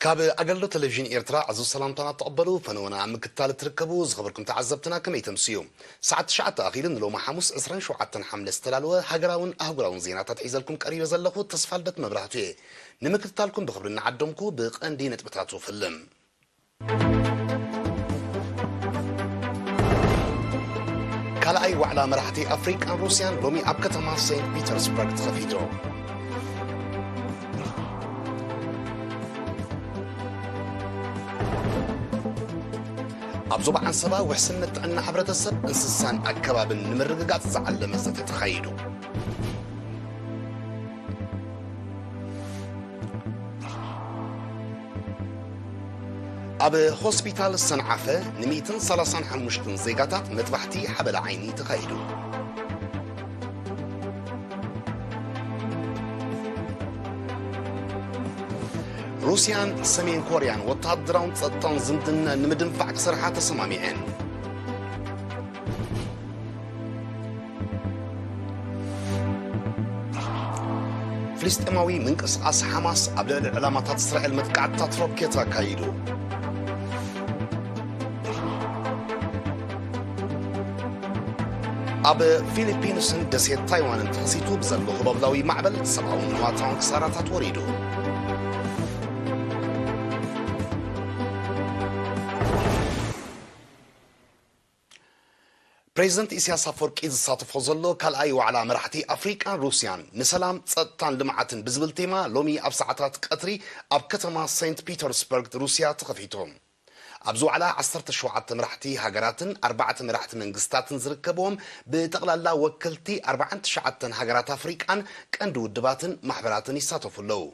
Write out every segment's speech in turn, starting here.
ካብ ኣገልግሎት ቴሌቪዥን ኤርትራ ኣዝዩ ሰላምታና ተቐበሉ። ፈነወና ኣብ ምክትታል እትርከቡ ዝኸበርኩም ተዓዘብትና ከመይ ተምስዩ? ሰዓት ትሽዓተ ኣኺሉ ንሎሚ ሓሙስ ዕስራን ሸውዓተን ሓምለ ዝተዳለወ ሃገራውን ኣህጉራውን ዜናታት ሒዘልኩም ቀሪበ ዘለኹ ተስፋልደት መብራህቱ እየ። ንምክትታልኩም ብኽብሪ እናዓደምኩ ብቐንዲ ነጥብታቱ ፈልዮም። ካልኣይ ዋዕላ መራሕቲ ኣፍሪቃን ሩስያን ሎሚ ኣብ ከተማ ሴንት ፒተርስበርግ ተኸፊቱ። ኣብ ዞባ ዓንሰባ ውሕስነት ጥዕና ሕብረተሰብ፣ እንስሳን ኣከባብን ንምርግጋጽ ዝዓለመ ዘተ ተኻይዱ። ኣብ ሆስፒታል ሰንዓፈ ንሚእትን ሰላሳን ሓሙሽተን ዜጋታት መጥባሕቲ ሓበላ ዓይኒ ተኻይዱ። ሩስያን ሰሜን ኮርያን ወተሃደራውን ጸጥታውን ዝምድና ንምድንፋዕ ክሰርሓ ተሰማሚዐን። ፍልስጤማዊ ምንቅስቓስ ሓማስ ኣብ ልዕሊ ዕላማታት እስራኤል መጥቃዕትታት ሮኬት ኣካይዱ። ኣብ ፊሊፒንስን ደሴት ታይዋንን ተኸሲቱ ብዘሎ ህባብላዊ ማዕበል ሰብኣውን ንዋታውን ክሳራታት ወሪዱ። ፕሬዚደንት ኢሳያስ ኣፈወርቂ ዝሳተፎ ዘሎ ካልኣይ ዋዕላ መራሕቲ ኣፍሪቃን ሩስያን ንሰላም፣ ጸጥታን ልምዓትን ብዝብል ቴማ ሎሚ ኣብ ሰዓታት ቀትሪ ኣብ ከተማ ሴንት ፒተርስበርግ ሩስያ ተኸፊቱ። ኣብዚ ዋዕላ ዓሰርተ ሸውዓተ መራሕቲ ሃገራትን ኣርባዕተ መራሕቲ መንግስታትን ዝርከብዎም ብጠቕላላ ወከልቲ ኣርባዓን ትሽዓተን ሃገራት ኣፍሪቃን ቀንዲ ውድባትን ማሕበራትን ይሳተፉ ኣለዉ።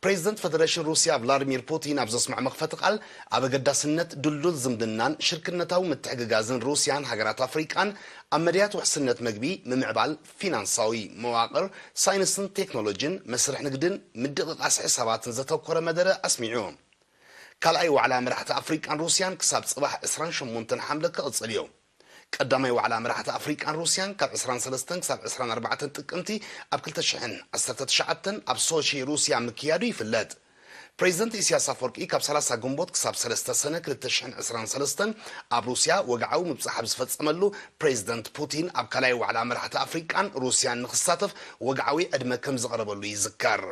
ፕሬዚደንት ፈደረሽን ሩስያ ቭላድሚር ፑቲን ኣብ ዘስምዖ መኽፈቲ ቃል፣ ኣብ ኣገዳስነት ድልዱል ዝምድናን ሽርክነታዊ ምትሕግጋዝን ሩስያን ሃገራት ኣፍሪቃን ኣብ መድያት ውሕስነት መግቢ፣ ምምዕባል ፊናንሳዊ መዋቕር፣ ሳይንስን ቴክኖሎጂን፣ መስርሕ ንግድን ምድቕቓስ ሕሳባትን ዘተኮረ መደረ ኣስሚዑ። ካልኣይ ዋዕላ መራሕቲ ኣፍሪቃን ሩስያን ክሳብ ጽባሕ ዕስራን ሸሞንተን ሓምለ ክቕጽል እዩ። ቀዳማይ ዋዕላ መራሕቲ ኣፍሪቃን ሩስያን ካብ ዕስራን ሰለስተን ክሳብ ዕስራን ኣርባዕተን ጥቅምቲ ኣብ ክልተ ሽሕን ዓሰርተ ትሽዓተን ኣብ ሶቺ ሩስያ ምክያዱ ይፍለጥ። ፕሬዚደንት ኢሳያስ ኣፈወርቂ ካብ ሰላሳ ግንቦት ክሳብ ሰለስተ ሰነ ክልተ ሽሕን ዕስራን ሰለስተን ኣብ ሩስያ ወግዓዊ ምብጻሕ ኣብ ዝፈጸመሉ፣ ፕሬዚደንት ፑቲን ኣብ ካልኣይ ዋዕላ መራሕቲ ኣፍሪቃን ሩስያን ንኽሳተፍ ወግዓዊ ዕድመ ከም ዝቐረበሉ ይዝከር።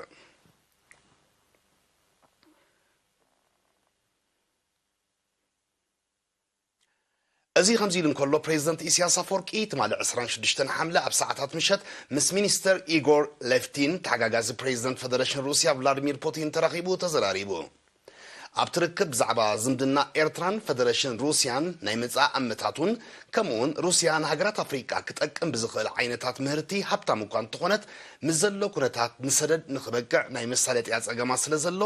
እዚ ከምዚ ኢሉ እንከሎ፣ ፕሬዚደንት ኢሳያስ ኣፈወርቂ ትማሊ ዕስራን ሽዱሽተን ሓምለ ኣብ ሰዓታት ምሸት ምስ ሚኒስተር ኢጎር ሌፍቲን፣ ተሓጋጋዚ ፕሬዚደንት ፈደረሽን ሩስያ ቭላድሚር ፑቲን ተራኺቡ ተዘራሪቡ። ኣብቲ ርክብ ብዛዕባ ዝምድና ኤርትራን ፈደረሽን ሩስያን ናይ መጻኢ ኣመታቱን፣ ከምኡውን ሩስያ ንሃገራት ኣፍሪቃ ክጠቅም ብዝኽእል ዓይነታት ምህርቲ ሃብታም እኳ እንተኾነት፣ ምስ ዘሎ ኩነታት ንሰደድ ንኽበቅዕ ናይ መሳለጥያ ጸገማት ስለ ዘሎ፣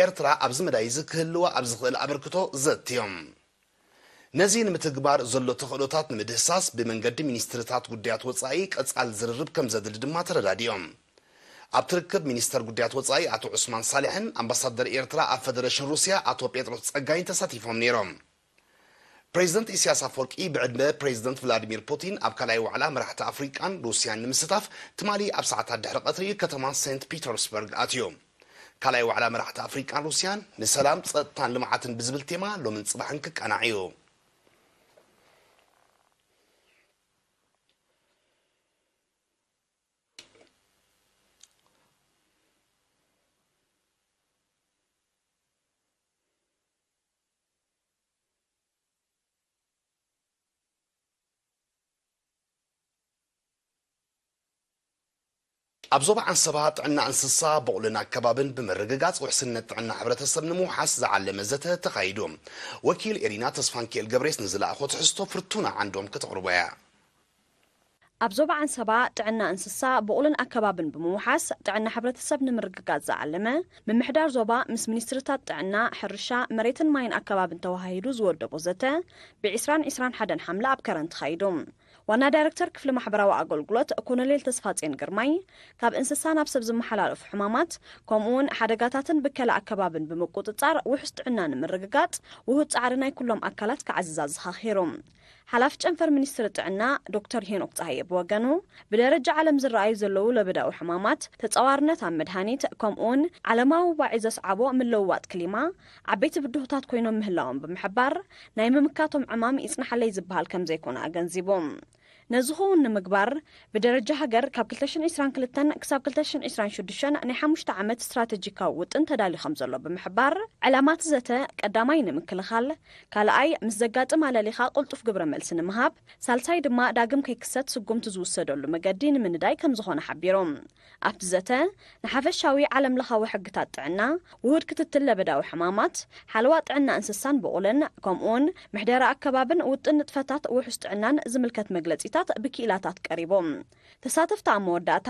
ኤርትራ ኣብዚ መዳይ እዚ ክህልዋ ኣብ ዝኽእል ኣበርክቶ ዘትዮም። ነዚ ንምትግባር ዘሎ ተኽእሎታት ንምድህሳስ ብመንገዲ ሚኒስትርታት ጉዳያት ወጻኢ ቀጻሊ ዝርርብ ከም ዘድሊ ድማ ተረዳዲኦም። ኣብቲ ርክብ ሚኒስተር ጉዳያት ወጻኢ ኣቶ ዑስማን ሳልሕን ኣምባሳደር ኤርትራ ኣብ ፈደረሽን ሩስያ ኣቶ ጴጥሮስ ጸጋይን ተሳቲፎም ነይሮም። ፕሬዚደንት ኢሳያስ ኣፈወርቂ ብዕድመ ፕሬዚደንት ቭላዲሚር ፑቲን ኣብ ካልኣይ ዋዕላ መራሕቲ ኣፍሪቃን ሩስያን ንምስታፍ ትማሊ ኣብ ሰዓታት ድሕሪ ቀትሪ ከተማ ሴንት ፒተርስበርግ ኣትዩ። ካልኣይ ዋዕላ መራሕቲ ኣፍሪቃን ሩስያን ንሰላም፣ ጸጥታን ልምዓትን ብዝብል ቴማ ሎምን ጽባሕን ክቃናዕ እዩ። ኣብ ዞባ ዓንሰባ ጥዕና እንስሳ፣ በቑልን ኣከባብን ብምርግጋጽ ውሕስነት ጥዕና ሕብረተሰብ ንምውሓስ ዝዓለመ ዘተ ተኻይዱ። ወኪል ኤሪና ተስፋንኪኤል ገብሬስ ንዝለኣኾ ትሕዝቶ ፍርቱና ዓንዶም ከተቕርቦ እያ። ኣብ ዞባ ዓንሰባ ጥዕና እንስሳ፣ በቑልን ኣከባብን ብምውሓስ ጥዕና ሕብረተሰብ ንምርግጋጽ ዝዓለመ፣ ምምሕዳር ዞባ ምስ ሚኒስትርታት ጥዕና፣ ሕርሻ፣ መሬትን ማይን ኣከባብን ተወሃሂዱ ዝወደቦ ዘተ፣ ብዒስራን ዒስራን ሓደን ሓምለ ኣብ ከረን ተኻይዱ። ዋና ዳይረክተር ክፍሊ ማሕበራዊ ኣገልግሎት ኮሎኔል ተስፋጼን ግርማይ፣ ካብ እንስሳ ናብ ሰብ ዝመሓላለፉ ሕማማት፣ ከምኡውን ሓደጋታትን ብከላ ኣከባብን ብምቁጽጻር ውሑስ ጥዕና ንምርግጋጽ ውሁድ ጻዕሪ ናይ ኩሎም ኣካላት ክዓዝዝ ኣዘኻኺሩ። ሓላፊ ጨንፈር ሚኒስትሪ ጥዕና ዶክተር ሄኖክ ጸሃየ ብወገኑ፣ ብደረጃ ዓለም ዝረኣዩ ዘለዉ ለበዳዊ ሕማማት፣ ተጻዋርነት ኣብ መድሃኒት፣ ከምኡውን ዓለማዊ ዋዒ ዘስዓቦ ምልውዋጥ ክሊማ ዓበይቲ ብድሆታት ኮይኖም ምህላዎም ብምሕባር፣ ናይ ምምካቶም ዕማም ይጽናሓለይ ዝበሃል ከም ዘይኮነ ኣገንዚቡ። ነዚ ክውን ንምግባር፣ ብደረጃ ሃገር ካብ ክልተ ሽሕን ዕስራን ክልተን ክሳብ ክልተ ሽሕን ዕስራን ሽዱሽተን ናይ ሓሙሽተ ዓመት ስትራተጂካዊ ውጥን ተዳልዩ ከም ዘሎ ብምሕባር፣ ዕላማ እቲ ዘተ ቀዳማይ ንምክልኻል፣ ካልኣይ ምስ ዘጋጥም ኣለሊኻ ቅልጡፍ ግብረ መልሲ ንምሃብ፣ ሳልሳይ ድማ ዳግም ከይክሰት ስጉምቲ ዝውሰደሉ መገዲ ንምንዳይ ከም ዝኾነ ሓቢሩ። ኣብቲ ዘተ፣ ንሓፈሻዊ ዓለምለኻዊ ሕግታት ጥዕና፣ ውሁድ ክትትል ለበዳዊ ሕማማት፣ ሓለዋ ጥዕና እንስሳን ብቑልን፣ ከምኡውን ምሕደራ ኣከባብን ውጥን ንጥፈታት ውሑስ ጥዕናን ዝምልከት መግለጺታት ብክኢላታት ቀሪቡ። ተሳተፍቲ ኣብ መወዳእታ፣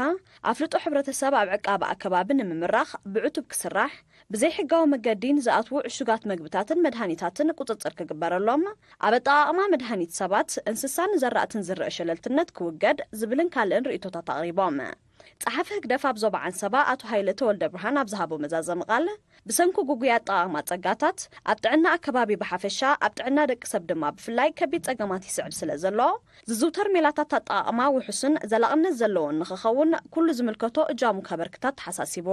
ኣፍልጦ ሕብረተሰብ ኣብ ዕቃበ ኣከባቢ ንምምራኽ ብዕቱብ ክስራሕ፣ ብዘይሕጋዊ መገዲ ንዝኣትዉ ዕሹጋት መግብታትን መድሃኒታትን ቁጽጽር ክግበረሎም፣ ኣብ ኣጠቓቕማ መድሃኒት ሰባት፣ እንስሳን ዘራእትን ዝረአ ሸለልትነት ክውገድ ዝብልን ካልእን ርእይቶታት ኣቕሪቦም። ጸሓፊ ህግደፍ ኣብ ዞባ ዓንሰባ ኣቶ ሃይለ ተወልደ ብርሃን ኣብ ዝሃቦ መዛዘሚ ቃል፣ ብሰንኩ ግጉይ ኣጠቓቕማ ጸጋታት፣ ኣብ ጥዕና ኣከባቢ ብሓፈሻ፣ ኣብ ጥዕና ደቂ ሰብ ድማ ብፍላይ ከቢድ ጸገማት ይስዕብ ስለ ዘሎ፣ ዝዝውተር ሜላታት ኣጠቓቕማ ውሑስን ዘላቕነት ዘለዎን ንኽኸውን ኩሉ ዝምልከቶ እጃሙ ከበርክት ኣተሓሳሲቡ።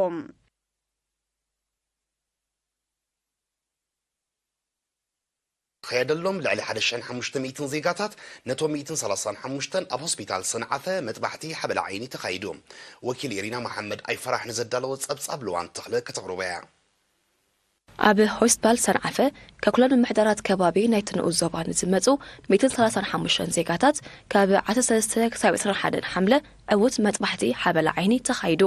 ዝኸየደሎም ልዕሊ ሓደ ሽሕን ሓሙሽተ ሚእትን ዜጋታት፣ ነቶም ሚእትን ሰላሳን ሓሙሽተን ኣብ ሆስፒታል ሰንዓፈ መጥባሕቲ ሓበላ ዓይኒ ተኻይዱ። ወኪል ኢሪና መሓመድ ኣይፈራሕ ንዘዳለወ ጸብጻብ ልዋን ተኽለ ከተቕርቦ እያ። ኣብ ሆስፒታል ሰንዓፈ ካብ ኩለን ምምሕዳራት ከባቢ ናይቲ ንኡስ ዞባ ንዝመጹ ሚእትን ሰላሳን ሓሙሽተን ዜጋታት ካብ ዓሰርተ ሰለስተ ክሳብ ዕስራን ሓደን ሓምለ ዕዉት መጥባሕቲ ሓበላ ዓይኒ ተኻይዱ።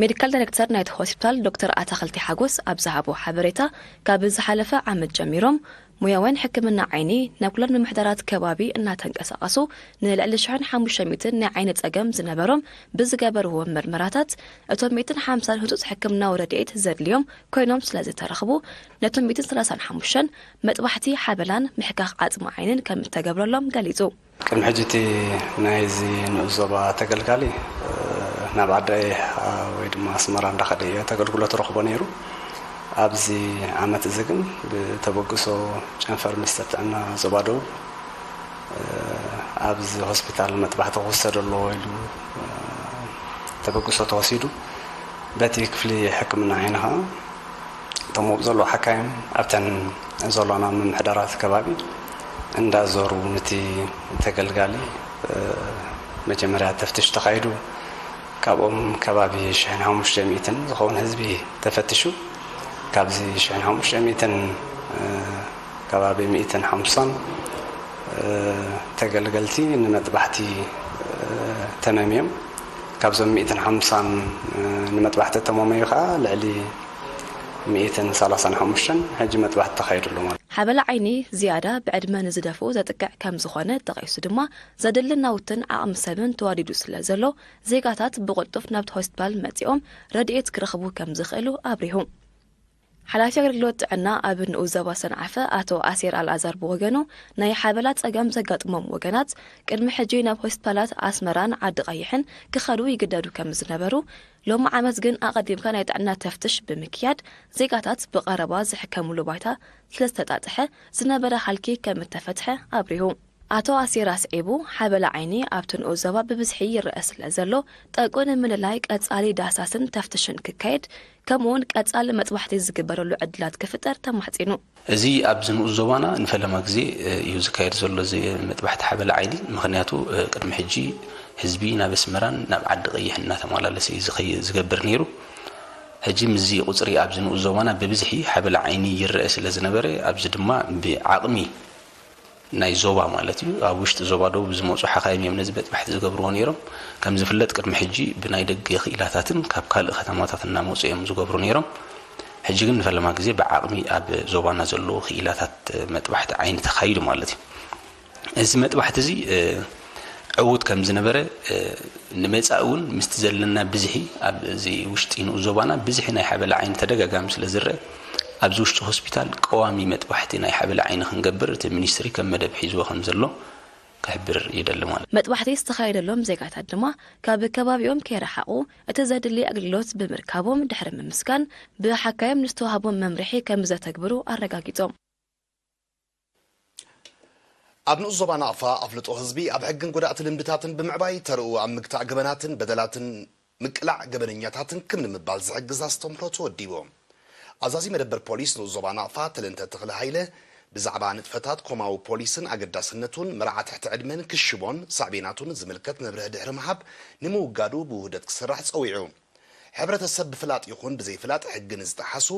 ሜዲካል ዳይሬክተር ናይቲ ሆስፒታል ዶክተር ኣታኽልቲ ሓጎስ ኣብ ዝሃቦ ሓበሬታ፣ ካብ ዝሓለፈ ዓመት ጀሚሮም ሞያውያን ሕክምና ዓይኒ ናብ ኩለን ምምሕዳራት ከባቢ እናተንቀሳቐሱ ንልዕሊ ሽሕን ሓሙሽተ ሚእትን ናይ ዓይኒ ጸገም ዝነበሮም ብዝገበርዎ ምርመራታት፣ እቶም ሚእትን ሓምሳን ህጹጽ ሕክምናዊ ረድኤት ዘድልዮም ኮይኖም ስለ ዝተረኽቡ፣ ነቶም ሚእትን ሰላሳን ሓሙሽተን መጥባሕቲ ሓበላን ምሕካኽ ዓጽሚ ዓይንን ከም እተገብረሎም ገሊጹ። ቅድሚ ሕጂ እቲ ናይዚ ንኡስ ዞባ ተገልጋሊ፣ እ፣ ናብ ዓዲ፣ እ፣ ወይ ድማ ኣስመራ እንዳኸደ እዩ እቲ ኣገልግሎት ረኽቦ ነይሩ። ኣብዚ ዓመት እዚ ግን ብተበግሶ ጨንፈር ሚኒስትር ጥዕና ዞባ ደቡብ፣ እ፣ ኣብዚ ሆስፒታል መጥባሕቲ ክውሰድ ኣለዎ ኢሉ፣ እ፣ ተበግሶ ተወሲዱ። በቲ ክፍሊ ሕክምና ዓይኒ ኸዓ እቶም ኣብኡ ዘለዉ ሓካይም ኣብተን ዘሎና ምምሕዳራት ከባቢ እንዳዞሩ ነቲ ተገልጋሊ፣ እ፣ መጀመርያ ተፍትሽ ተኻይዱ። ካብኦም ከባቢ ሽሕን ሓሙሽተ ሚእትን ዝኸውን ህዝቢ ተፈትሹ። ካብዚ ሽሕን ሓሙሽተ ሚእትን፣ እ፣ ከባቢ ሚእትን ሓምሳን፣ እ፣ ተገልገልቲ ንመጥባሕቲ፣ እ፣ ተመምዮም። ካብዞም ሚእትን ሓምሳን፣ እ፣ ንመጥባሕቲ ተመመዩ ኸዓ ልዕሊ ሚእትን ሰላሳን ሓሙሽተን ሕጂ መጥባሕቲ ተኻይዱ ኣሎ ማለት። ሓበላ ዓይኒ ዝያዳ ብዕድመ ንዝደፍኡ ዘጥቅዕ ከም ዝኾነ ጠቒሱ ድማ፣ ዘድሊ ናውትን ዓቕሚ ሰብን ተዋዲዱ ስለ ዘሎ፣ ዜጋታት ብቕልጡፍ ናብቲ ሆስፒታል መጺኦም ረድኤት ክረኽቡ ከም ዝኽእሉ ኣብሪሁ። ሓላፊ ኣገልግሎት ጥዕና ኣብ ንኡስ ዞባ ሰንዓፈ ኣቶ ኣሴር ኣልኣዛር ብወገኑ፣ ናይ ሓበላ ጸገም ዘጋጥሞም ወገናት ቅድሚ ሕጂ ናብ ሆስፒታላት ኣስመራን ዓዲ ቀይሕን ክኸዱ ይግደዱ ከም ዝነበሩ፣ ሎሚ ዓመት ግን ኣቐዲምካ ናይ ጥዕና ተፍትሽ ብምክያድ ዜጋታት ብቐረባ ዝሕከምሉ ባይታ ስለ ዝተጣጥሐ ዝነበረ ሃልኪ ከም እተፈትሐ ኣብሪሁ። ኣቶ ኣሴር ኣስዒቡ፣ ሓበላ ዓይኒ ኣብቲ ንኡስ ዞባ ብብዝሒ ይረአ ስለ ዘሎ፣ ጠንቁ ንምልላይ ቀጻሊ ዳህሳስን ተፍትሽን ክካየድ፣ ከምኡውን ቀጻሊ መጥባሕቲ ዝግበረሉ ዕድላት ክፍጠር ተማሕጺኑ። እዚ ኣብዚ ንኡስ ዞባና ንፈለማ ግዜ፣ እ፣ እዩ ዝካየድ ዘሎ እዚ መጥባሕቲ ሓበላ ዓይኒ። ምኽንያቱ፣ እ፣ ቅድሚ ሕጂ ህዝቢ ናብ ኣስመራን ናብ ዓዲ ቀይሕ እናተመላለሰ እዩ ዝኸይ-፣ ዝገብር ነይሩ። ሕጂ ምስዚ ቁጽሪ ኣብዚ ንኡስ ዞባና ብብዝሒ ሓበላ ዓይኒ ይረአ ስለ ዝነበረ፣ ኣብዚ ድማ ብዓቕሚ ናይ ዞባ ማለት እዩ። ኣብ ውሽጢ ዞባ ደቡብ ዝመጹ ሓኻይም እዮም ነዚ መጥባሕቲ ዝገብርዎ ነይሮም። ከም ዝፍለጥ ቅድሚ ሕጂ ብናይ ደገ ክኢላታትን ካብ ካልእ ከተማታት እናመጹ እዮም ዝገብሩ ነይሮም። ሕጂ ግን ንፈለማ ግዜ ብዓቕሚ ኣብ ዞባና ዘለዉ ክኢላታት መጥባሕቲ ዓይኒ ተኻይዱ ማለት እዩ። እዚ መጥባሕቲ እዚ፣ እ፣ ዕዉት ከም ዝነበረ፣ እ፣ ንመጻኢ እውን ምስቲ ዘለና ብዝሒ ኣብዚ ውሽጢ ንኡስ ዞባና ብዝሒ ናይ ሓበላ ዓይኒ ተደጋጋሚ ስለ ዝረአ፣ ኣብዚ ውሽጢ ሆስፒታል ቀዋሚ መጥባሕቲ ናይ ሓበላ ዓይኒ ክንገብር እቲ ሚኒስትሪ ከም መደብ ሒዝዎ ከም ዘሎ ክሕብር ይደሊ ማለት። መጥባሕቲ ዝተኻየደሎም ዜጋታት ድማ ካብ ከባቢኦም ከይረሓቑ እቲ ዘድሊ ኣገልግሎት ብምርካቦም ድሕሪ ምምስጋን ብሓካዮም ንዝተዋህቦም መምርሒ ከም ዘተግብሩ ኣረጋጊጾም። ኣብ ንኡስ ዞባ ናቕፋ ኣፍልጦ ህዝቢ ኣብ ሕግን ጎዳእቲ ልምድታትን ብምዕባይ ተርኡ ኣብ ምግታእ ገበናትን በደላትን ምቅላዕ ገበነኛታትን ክም ንምባል ዝሕግዝ ኣስተምህሮ ተወዲቡ። ኣዛዚ መደበር ፖሊስ ንኡስ ዞባ ናቕፋ ተለንተ ተኽለ ሃይለ ብዛዕባ ንጥፈታት ኮማዊ ፖሊስን ኣገዳስነቱን መርዓ ትሕቲ ዕድመን ክሽቦን ሳዕቤናቱን ዝምልከት መብርሂ ድሕሪ ምሃብ ንምውጋዱ ብውህደት ክስራሕ ጸዊዑ። ሕብረተሰብ ብፍላጥ ይኹን ብዘይፍላጥ ሕጊ ንዝጠሓሱ፣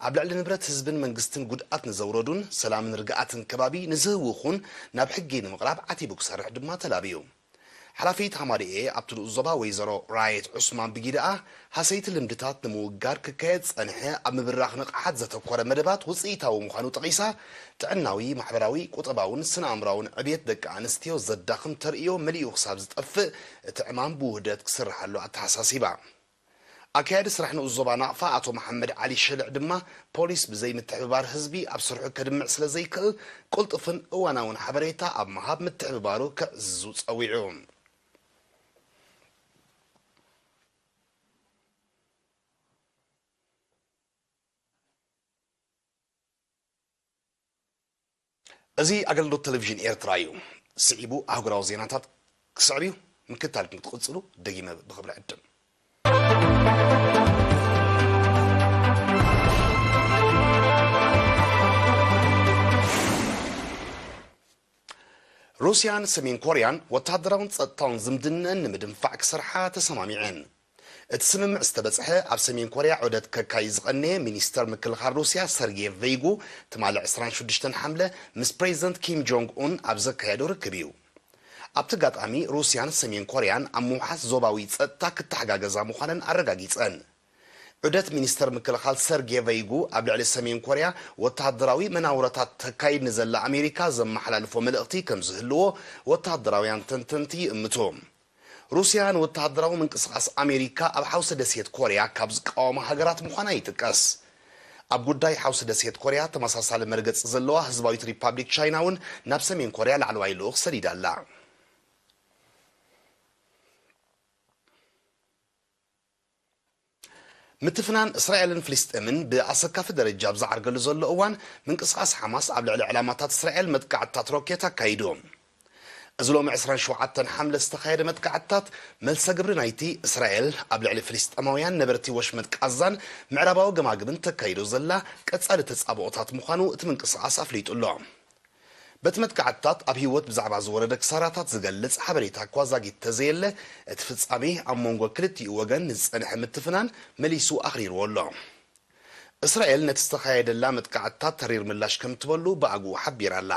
ኣብ ልዕሊ ንብረት ህዝብን መንግስትን ጉድኣት ንዘውረዱን ሰላምን ርግኣትን ከባቢ ንዝህውኹን ናብ ሕጊ ንምቕራብ ዓቲቡ ክሰርሕ ድማ ተላብዩ። ሓላፊት ሃማደኤ ኣብቲ ንኡስ ዞባ ወይዘሮ ራየት ዑስማን ብጊደኣ፣ ሃሰይቲ ልምድታት ንምውጋድ ክካየድ ዝጸንሐ ኣብ ምብራኽ ንቕሓት ዘተኮረ መደባት ውጽኢታዊ ምዃኑ ጠቒሳ፣ ጥዕናዊ፣ ማሕበራዊ፣ ቁጠባውን ስነ ኣእምራውን ዕብየት ደቂ ኣንስትዮ ዘዳኽም ተርእዮ መሊኡ ክሳብ ዝጠፍእ እቲ ዕማም ብውህደት ክስርሓሉ ኣተሓሳሲባ። ኣካያዲ ስራሕ ንኡስ ዞባ ናቕፋ ኣቶ መሓመድ ዓሊ ሸልዕ ድማ፣ ፖሊስ ብዘይ ምትሕብባር ህዝቢ ኣብ ስርሑ ከድምዕ ስለ ዘይክእል፣ ቅልጡፍን እዋናውን ሓበሬታ ኣብ ምሃብ ምትሕብባሩ ከዕዝዙ ጸዊዑ። እዚ ኣገልግሎት ቴሌቪዥን ኤርትራ እዩ። ስዒቡ ኣህጉራዊ ዜናታት ክስዕብ እዩ። ምክትታልኩም ክትቕጽሉ ደጊመ ብኽብሪ ዕድም። ሩስያን ሰሜን ኮርያን ወተሃደራውን ጸጥታውን ዝምድነን ንምድንፋዕ ክሰርሓ ተሰማሚዐን። እቲ ስምምዕ ዝተበጽሐ ኣብ ሰሜን ኮርያ ዑደት ከካይ ዝቐነየ ሚኒስተር ምክልኻል ሩስያ ሰርጌ ቨይጉ ትማሊ ዕስራን ሽዱሽተን ሓምለ ምስ ፕሬዚደንት ኪም ጆንግ ኡን ኣብ ዘካየዶ ርክብ እዩ። ኣብቲ ኣጋጣሚ ሩስያን ሰሜን ኮርያን ኣብ ምውሓስ ዞባዊ ጸጥታ ክተሓጋገዛ ምዃነን ኣረጋጊጸን። ዑደት ሚኒስተር ምክልኻል ሰርጌ ቨይጉ ኣብ ልዕሊ ሰሜን ኮርያ ወተሃደራዊ መናውረታት ተካይድ ንዘላ ኣሜሪካ ዘመሓላልፎ መልእኽቲ ከም ዝህልዎ ወተሃደራውያን ተንተንቲ ይእምቱ። ሩስያ ንወተሃደራዊ ምንቅስቓስ ኣሜሪካ ኣብ ሓውሲ ደሴት ኮርያ ካብ ዝቃወማ ሃገራት ምዃና ይጥቀስ። ኣብ ጉዳይ ሓውሲ ደሴት ኮርያ ተመሳሳሊ መርገጺ ዘለዋ ህዝባዊት ሪፓብሊክ ቻይና እውን ናብ ሰሜን ኮርያ ላዕለዋይ ልኡኽ ሰዲዳ ኣላ። ምትፍናን እስራኤልን ፍልስጤምን ብኣሰካፊ ደረጃ ኣብ ዝዓርገሉ ዘሎ እዋን፣ ምንቅስቓስ ሓማስ ኣብ ልዕሊ ዕላማታት እስራኤል መጥቃዕትታት ሮኬት ኣካይዱ። እዚ ሎሚ ዕስራን ሸውዓተን ሓምለ ዝተኻየደ መጥቃዕትታት፣ መልሰ ግብሪ ናይቲ እስራኤል ኣብ ልዕሊ ፍልስጤማውያን ነበርቲ ወሽመጥ ቃዛን ምዕራባዊ ገማግምን ተካይዶ ዘላ ቀጻሊ ተጻብኦታት ምዃኑ እቲ ምንቅስቓስ ኣፍሊጡ ኣሎ። በቲ መጥቃዕትታት ኣብ ህይወት ብዛዕባ ዝወረደ ክሳራታት ዝገልጽ ሓበሬታ እኳ ዛጊት ተዘየለ፣ እቲ ፍጻሜ ኣብ መንጎ ክልቲኡ ወገን ንዝጸንሐ ምትፍናን መሊሱ ኣኽሪርዎ ኣሎ። እስራኤል ነቲ ዝተኻየደላ መጥቃዕትታት ተሪር ምላሽ ከም እትበሉ ብኣግኡ ሓቢራ ኣላ።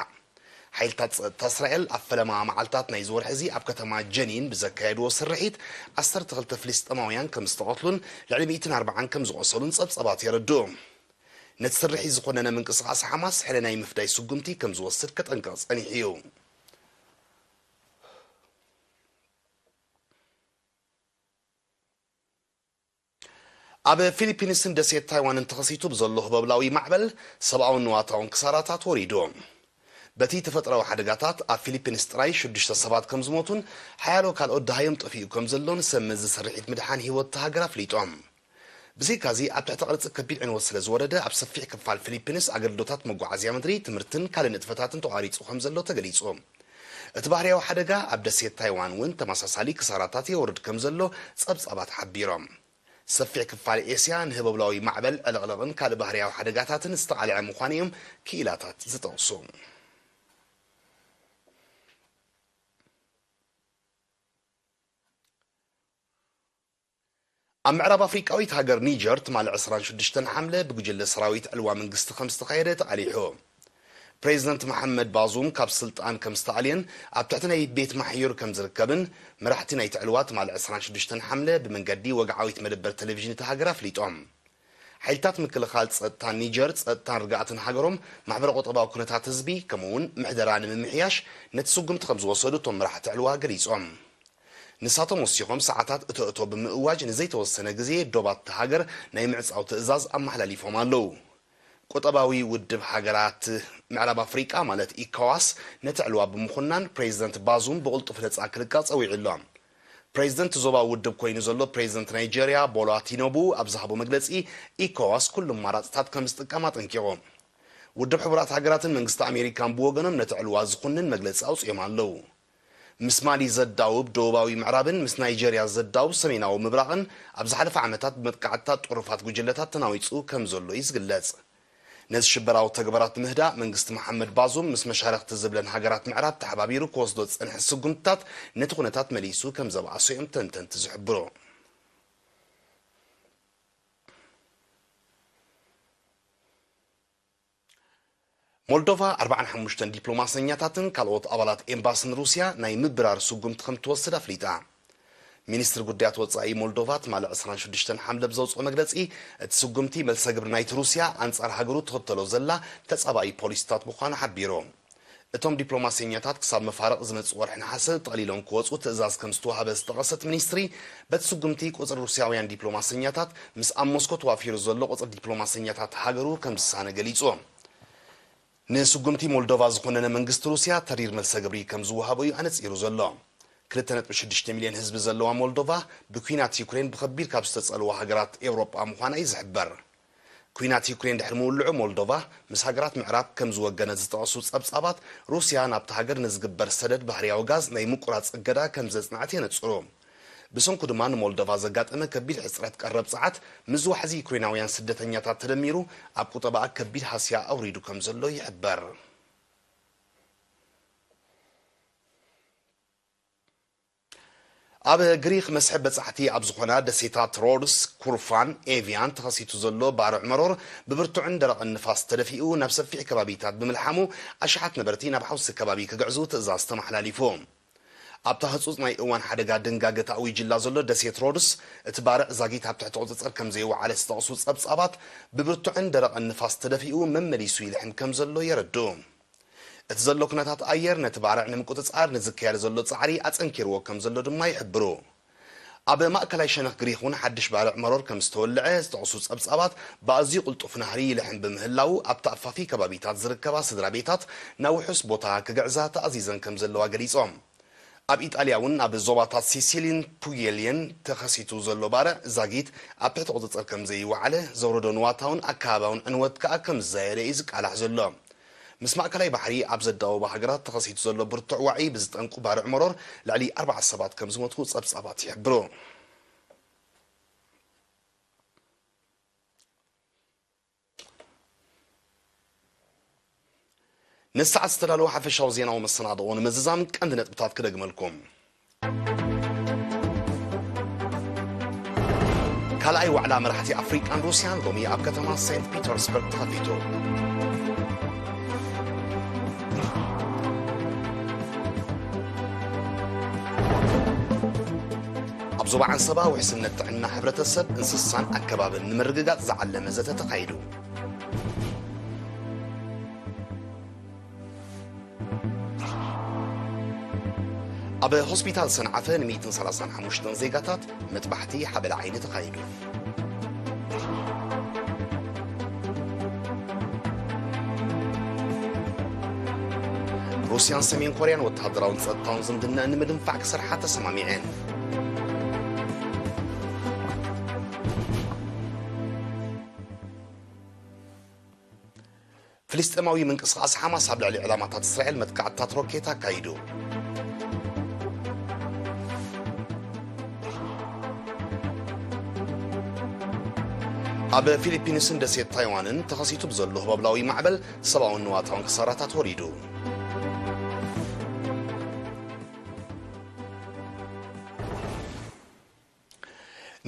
ሓይልታት ጸጥታ እስራኤል ኣብ ፈለማ መዓልታት ናይዚ ወርሒ እዚ ኣብ ከተማ ጀኒን ብዘካየድዎ ስርሒት ዓሰርተ ክልተ ፍልስጤማውያን ከም ዝተቐትሉን ልዕሊ ሚእትን ኣርባዓን ከም ዝቖሰሉን ጸብጻባት የረድኡ። ነቲ ስርሒት ዝኾነነ ምንቅስቓስ ሓማስ ሕነ ናይ ምፍዳይ ስጉምቲ ከም ዝወስድ ከጠንቅቕ ጸኒሑ እዩ። ኣብ ፊሊፒንስን ደሴት ታይዋንን ተኸሲቱ ብዘሎ ህቦብላዊ ማዕበል ሰብኣውን ንዋታውን ክሳራታት ወሪዱ። በቲ ተፈጥሮኣዊ ሓደጋታት ኣብ ፊሊፒንስ ጥራይ ሽዱሽተ ሰባት ከም ዝሞቱን ሓያሎ ካልኦት ደሃዮም ጠፊኡ ከም ዘሎን ሰብ መዚ ስርሒት ምድሓን ህይወት እታ ሃገር ኣፍሊጦም። ብዘይካዚ ኣብ ትሕቲ ቅርጺ ከቢድ ዕንወት ስለ ዝወረደ ኣብ ሰፊሕ ክፋል ፊሊፒንስ ኣገልግሎታት መጓዓዝያ ምድሪ፣ ትምህርትን ካልእ ንጥፈታትን ተቋሪጹ ከም ዘሎ ተገሊጹ። እቲ ባህርያዊ ሓደጋ ኣብ ደሴት ታይዋን እውን ተመሳሳሊ ክሳራታት የውርድ ከም ዘሎ ጸብጻባት ሓቢሮም። ሰፊሕ ክፋል ኤስያ ንህቦብላዊ ማዕበል፣ ዕልቕልቕን ካልእ ባህርያዊ ሓደጋታትን ዝተቓልዐ ምዃኑ እዮም ክኢላታት ዝጠቕሱ። ኣብ ምዕራብ ኣፍሪቃዊት ሃገር ኒጀር ትማሊ ዕስራን ሽዱሽተን ሓምለ ብጉጅለ ሰራዊት ዕልዋ መንግስቲ ከም ዝተኻየደ ተቓሊሑ። ፕሬዚደንት መሓመድ ባዙም ካብ ስልጣን ከም ዝተኣልየን ኣብ ትሕቲ ናይ ቤት ማሕዩር ከም ዝርከብን መራሕቲ ናይቲ ዕልዋ ትማሊ ዕስራን ሽዱሽተን ሓምለ ብመንገዲ ወግዓዊት መደበር ቴሌቪዥን እታ ሃገር ኣፍሊጦም። ሓይልታት ምክልኻል ጸጥታ ኒጀር ጸጥታን ርግኣትን ሃገሮም፣ ማሕበረ ቁጠባዊ ኩነታት ህዝቢ፣ ከምኡ እውን ምሕደራ ንምምሕያሽ ነቲ ስጉምቲ ከም ዝወሰዱ እቶም መራሕቲ ዕልዋ ገሊጾም። ንሳቶም ወሲኾም ሰዓታት እቶ እቶ ብምእዋጅ ንዘይተወሰነ ግዜ ዶባት እታ ሃገር ናይ ምዕጻው ትእዛዝ ኣመሓላሊፎም ኣለዉ። ቁጠባዊ ውድብ ሃገራት ምዕራብ ኣፍሪቃ ማለት ኢኮዋስ ነቲ ዕልዋ ብምኹናን ፕሬዚደንት ባዙም ብቕልጡፍ ነጻ ክልቀቕ ጸዊዑ ኣሎ። ፕሬዚደንት ዞባዊ ውድብ ኮይኑ ዘሎ ፕሬዚደንት ናይጄርያ ቦላ ቲኖቡ ኣብ ዝሃቦ መግለጺ፣ ኢኮዋስ ኩሉ ኣማራጽታት ከም ዝጥቀም ኣጠንቂቑ። ውድብ ሕቡራት ሃገራትን መንግስቲ ኣሜሪካን ብወገኖም ነቲ ዕልዋ ዝኹንን መግለጺ ኣውጺኦም ኣለዉ። ምስ ማሊ ዘዳውብ ደቡባዊ ምዕራብን ምስ ናይጀርያ ዘዳውብ ሰሜናዊ ምብራቕን ኣብ ዝሓለፈ ዓመታት ብመጥቃዕትታት ጥሩፋት ጉጅለታት ተናዊጹ ከም ዘሎ እዩ ዝግለጽ። ነዚ ሽበራዊ ተግባራት ምህዳእ መንግስቲ መሓመድ ባዙም ምስ መሻርኽቲ ዝብለን ሃገራት ምዕራብ ተሓባቢሩ ክወስዶ ዝጸንሐ ስጉምትታት ነቲ ኩነታት መሊሱ ከም ዘባኣሶ እዮም ተንተንቲ ዝሕብሩ። ሞልዶቫ ኣርባዓን ሓሙሽተን ዲፕሎማሰኛታትን ካልኦት ኣባላት ኤምባስን ሩስያ ናይ ምብራር ስጉምቲ ከም ትወስድ ኣፍሊጣ። ሚኒስትሪ ጉዳያት ወጻኢ ሞልዶቫ ትማሊ ዕስራን ሽዱሽተን ሓምለ ብዘውጽኦ መግለጺ፣ እቲ ስጉምቲ መልሰ ግብሪ ናይቲ ሩስያ ኣንጻር ሃገሩ ትኽተሎ ዘላ ተጻባኢ ፖሊሲታት ምዃኑ ሓቢሩ። እቶም ዲፕሎማሰኛታት ክሳብ መፋርቕ ዝመጽእ ወርሒ ነሓሰ ጠቕሊሎም ክወጹ ትእዛዝ ከም ዝተዋህበ ዝጠቐሰት ሚኒስትሪ፣ በቲ ስጉምቲ ቁጽሪ ሩስያውያን ዲፕሎማሰኛታት ምስ ኣብ ሞስኮ ተዋፊሩ ዘሎ ቁጽሪ ዲፕሎማሰኛታት ሃገሩ ከም ዝሳነ ገሊጹ። ንስጉምቲ ሞልዶቫ ዝኾነነ መንግስቲ ሩስያ ተሪር መልሰ ግብሪ ከም ዝወሃቦ እዩ ኣነጺሩ ዘሎ። ክልተ ነጥቢ ሽዱሽተ ሚልዮን ህዝቢ ዘለዋ ሞልዶቫ ብኲናት ዩክሬን ብኸቢድ ካብ ዝተጸልዋ ሃገራት ኤውሮጳ ምዃና እዩ ዝሕበር። ኲናት ዩክሬን ድሕሪ ምውልዑ ሞልዶቫ ምስ ሃገራት ምዕራብ ከም ዝወገነት ዝጠቐሱ ጸብጻባት፣ ሩስያ ናብቲ ሃገር ንዝግበር ሰደድ ባህርያዊ ጋዝ ናይ ምቁራጽ እገዳ ከም ዘጽንዐት የነጽሩ። ብሰንኩ ድማ ንሞልዶቫ ዘጋጠመ ከቢድ ሕጽረት ቀረብ ጸዓት ምስ ዋሕዚ ዩክሬናውያን ስደተኛታት ተደሚሩ ኣብ ቁጠባኣ ከቢድ ሃስያ ኣውሪዱ ከም ዘሎ ይሕበር። ኣብ ግሪኽ መስሕብ በጻሕቲ ኣብ ዝኾና ደሴታት ሮድስ፣ ኩርፋን ኤቪያን ተኸሲቱ ዘሎ ባርዕ መሮር ብብርቱዕን ደረቕን ንፋስ ተደፊኡ ናብ ሰፊሕ ከባቢታት ብምልሓሙ ኣሽሓት ነበርቲ ናብ ሓውሲ ከባቢ ክግዕዙ ትእዛዝ ተመሓላሊፉ። ኣብታ ህጹጽ ናይ እዋን ሓደጋ ድንጋገ ተኣዊጅላ ዘሎ ደሴት ሮድስ፣ እቲ ባርዕ ዛጊት ኣብ ትሕቲ ቁጽጽር ከም ዘይወዓለ ዝጠቕሱ ጸብጻባት፣ ብብርቱዕን ደረቕን ንፋስ ተደፊኡ መመሊሱ ይልሕም ከም ዘሎ የረድኡ። እቲ ዘሎ ኩነታት ኣየር ነቲ ባርዕ ንምቁጽጻር ንዝካየድ ዘሎ ጻዕሪ ኣጸንኪርዎ ከም ዘሎ ድማ ይሕብሩ። ኣብ ማእከላይ ሸነኽ ግሪኽ እውን ሓድሽ ባርዕ መሮር ከም ዝተወልዐ ዝጠቕሱ ጸብጻባት፣ ብኣዝዩ ቅልጡፍ ናህሪ ይልሕም ብምህላዉ፣ ኣብ ተኣፋፊ ከባቢታት ዝርከባ ስድራ ቤታት ናብ ውሑስ ቦታ ክግዕዛ ተኣዚዘን ከም ዘለዋ ገሊጾም። ኣብ ኢጣልያ እውን ኣብ ዞባታት ሲሲሊን ፑጌልየን ተኸሲቱ ዘሎ ባርዕ ዛጊት ኣብ ትሕቲ ቁጽጽር ከም ዘይወዓለ፣ ዘውረዶ ንዋታውን ኣከባብያውን ዕንወት ከኣ ከም ዝዛየደ እዩ ዝቃላሕ ዘሎ። ምስ ማእከላይ ባሕሪ ኣብ ዘዳወባ ሃገራት ተኸሲቱ ዘሎ ብርቱዕ ዋዒ ብዝጠንቁ ባርዕ መሮር ልዕሊ ኣርባዕተ ሰባት ከም ዝሞቱ ጸብጻባት ይሕብሩ። ንሰዓት ዝተዳለወ ሓፈሻዊ ዜናዊ መሰናድኦ ንምዝዛም ቀንዲ ነጥብታት ክደግመልኩም። ካልኣይ ዋዕላ መራሕቲ ኣፍሪቃን ሩስያን ሎሚ ኣብ ከተማ ሴንት ፒተርስበርግ ተኸፊቱ። ኣብ ዞባ ዓንሰባ ውሕስነት ጥዕና ሕብረተሰብ፣ እንስሳን ኣከባብን ንምርግጋጽ ዝዓለመ ዘተ ተኻይዱ። ኣብ ሆስፒታል ሰንዓፈ ን ሚእትን ሰላሳን ሓሙሽተን ዜጋታት መጥባሕቲ ሓበላ ዓይኒ ተኻይዱ። ሩስያን ሰሜን ኮርያን ወተሃደራውን ጸጥታውን ዝምድና ንምድንፋዕ ክሰርሓ ተሰማሚዐን። ፍልስጤማዊ ምንቅስቓስ ሓማስ ኣብ ልዕሊ ዕላማታት እስራኤል መጥቃዕትታት ሮኬት ኣካይዱ። ኣብ ፊሊፒንስን ደሴት ታይዋንን ተኸሲቱ ብዘሎ ህቦብላዊ ማዕበል ሰብኣውን ንዋታውን ክሳራታት ወሪዱ።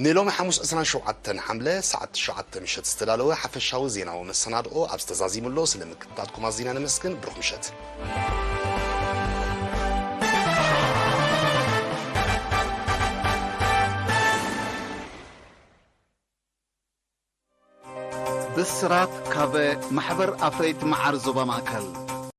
ንሎሚ ሓሙስ ዕስራን ሸውዓተን ሓምለ ሰዓት ትሽዓተ ምሸት ዝተዳለወ ሓፈሻዊ ዜናዊ መሰናድኦ ኣብዚ ተዛዚሙ ኣሎ። ስለ ምክትታልኩም ኣዚና ነመስግን። ብሩኽ ምሸት። ብስራት ካብ ማሕበር ኣፍረይቲ መዓር ዞባ ማእከል።